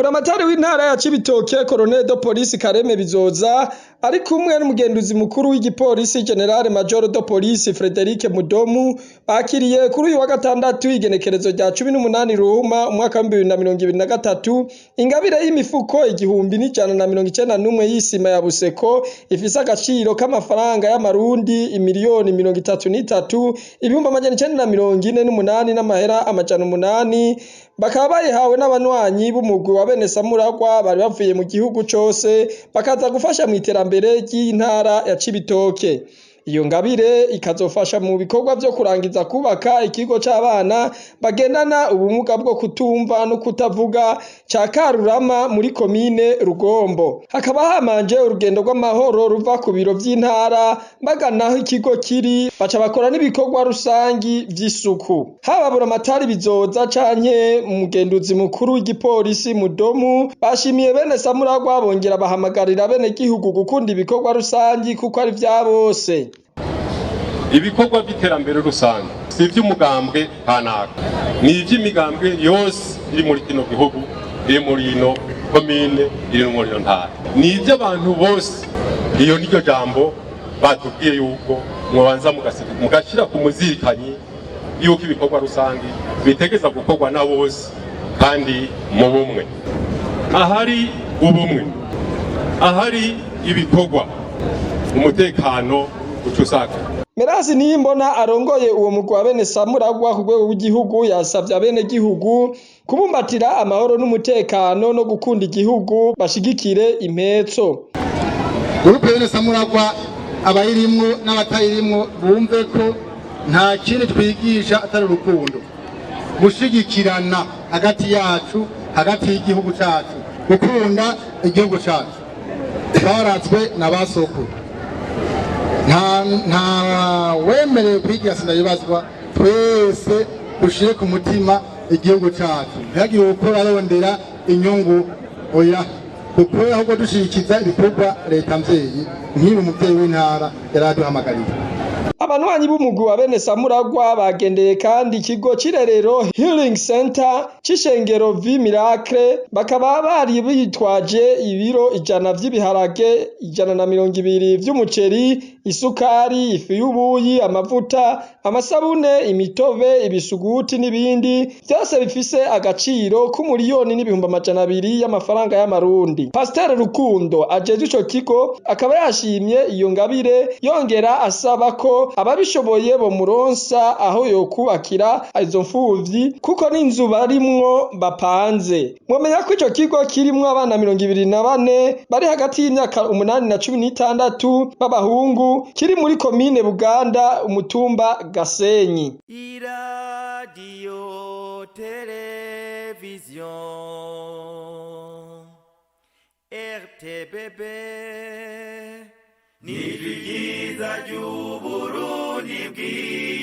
Buramatari w'intara ya Cibitoke, Colonel de Police Kareme Bizoza, ari kumwe n'umugenduzi mukuru w'igipolisi, Général Major de Police Frederic Mudomu, bakiriye kuri uyu wa gatandatu, igenekerezo rya 18 Ruhuma umwaka wa 2023, ingabire y'imifuko 1191 y'isima ya Buseko ifise agaciro k'amafaranga y'amarundi imiliyoni 33 948,800. Bakaba bayihawe n'abanywanyi b'umugwi wa bene Samuragwa bari bavuye mu gihugu cose bakaza gufasha mw'iterambere ry'intara ya Cibitoke. Iyo ngabire ikazofasha mu bikorwa vyo kurangiza kubaka ikigo c'abana bagendana ubumuga bwo kutumva no kutavuga ca Karurama muri komine Rugombo. Hakaba hamanje urugendo rw'amahoro ruva ku biro vy'intara bagana aho ikigo kiri, baca bakora n'ibikorwa rusangi vy'isuku. Haba Buramatari Bizoza canke umugenduzi mukuru w'igipolisi Mudomu bashimiye bene Samuragwa, bongera bahamagarira bene gihugu gukunda ibikorwa rusangi kuko ari vya bose. Ibikorwa by'iterambere rusange si iby'umugambwe kanaka, ni iby'imigambwe yose iri muri kino gihugu, iri muri ino komine, iri muri ino ntara, ni iby'abantu bose. Iyo niryo jambo batubwiye yuko mwabanza mugashyira ku muzirikanyi yuko ibikorwa rusange bitegeza gukorwa na bose kandi mu bumwe. Ahari ubumwe, ahari ibikorwa, umutekano uca usaka. Merasi Niyimbona arongoye uwo mugwi wa bene Samuragwa ku rwego rw'igihugu yasavye abenegihugu kubumbatira amahoro n'umutekano no gukunda igihugu, bashigikire impetso. Groupe bene Samuragwa, abayirimwo n'abatayirimwo bumve ko nta kindi twigisha atari urukundo, gushigikirana hagati yacu, hagati y'igihugu cacu, gukunda igihugu cacu twaratswe na ba sokuru. Nta wemerewe kwigira sindabibazwa. Twese dushire ku mutima igihugu cacu, ntihagire ukora arondera inyungu, oya, dukore ahubwo dushigikiza ibikorwa leta mvyeyi, nk'ibi umuvyeyi w'intara yaraduhamagariye. Abanywanyi b'umugwi wa bene Samuragwa bagendeye kandi ikigo c'irerero Healing Center c'ishengero Vie Miracle, bakaba bari bitwaje ibiro 100 vy'ibiharage, 120 vy'umuceri, isukari, ifu y'ubuyi, amavuta, amasabune, imitobe, ibisuguti n'ibindi vyose bifise agaciro k'umuriyoni n'200,000 y'amafaranga y'amarundi. Pasiteri Rukundo ajejwe ico kigo akaba yashimye iyo ngabire, yongera asaba ko ababishoboye bomuronsa aho yokubakira izo mfuvyi kuko n'inzu barimwo bapanze. Mwomenya ko ico kigo kirimwo abana 24 bari hagati y'imyaka 8 na 16 b'abahungu, kiri muri komine Buganda, umutumba Gasenyi. Iradiyo televiziyo RTBB ni ryiza ry'Uburundi bwiza.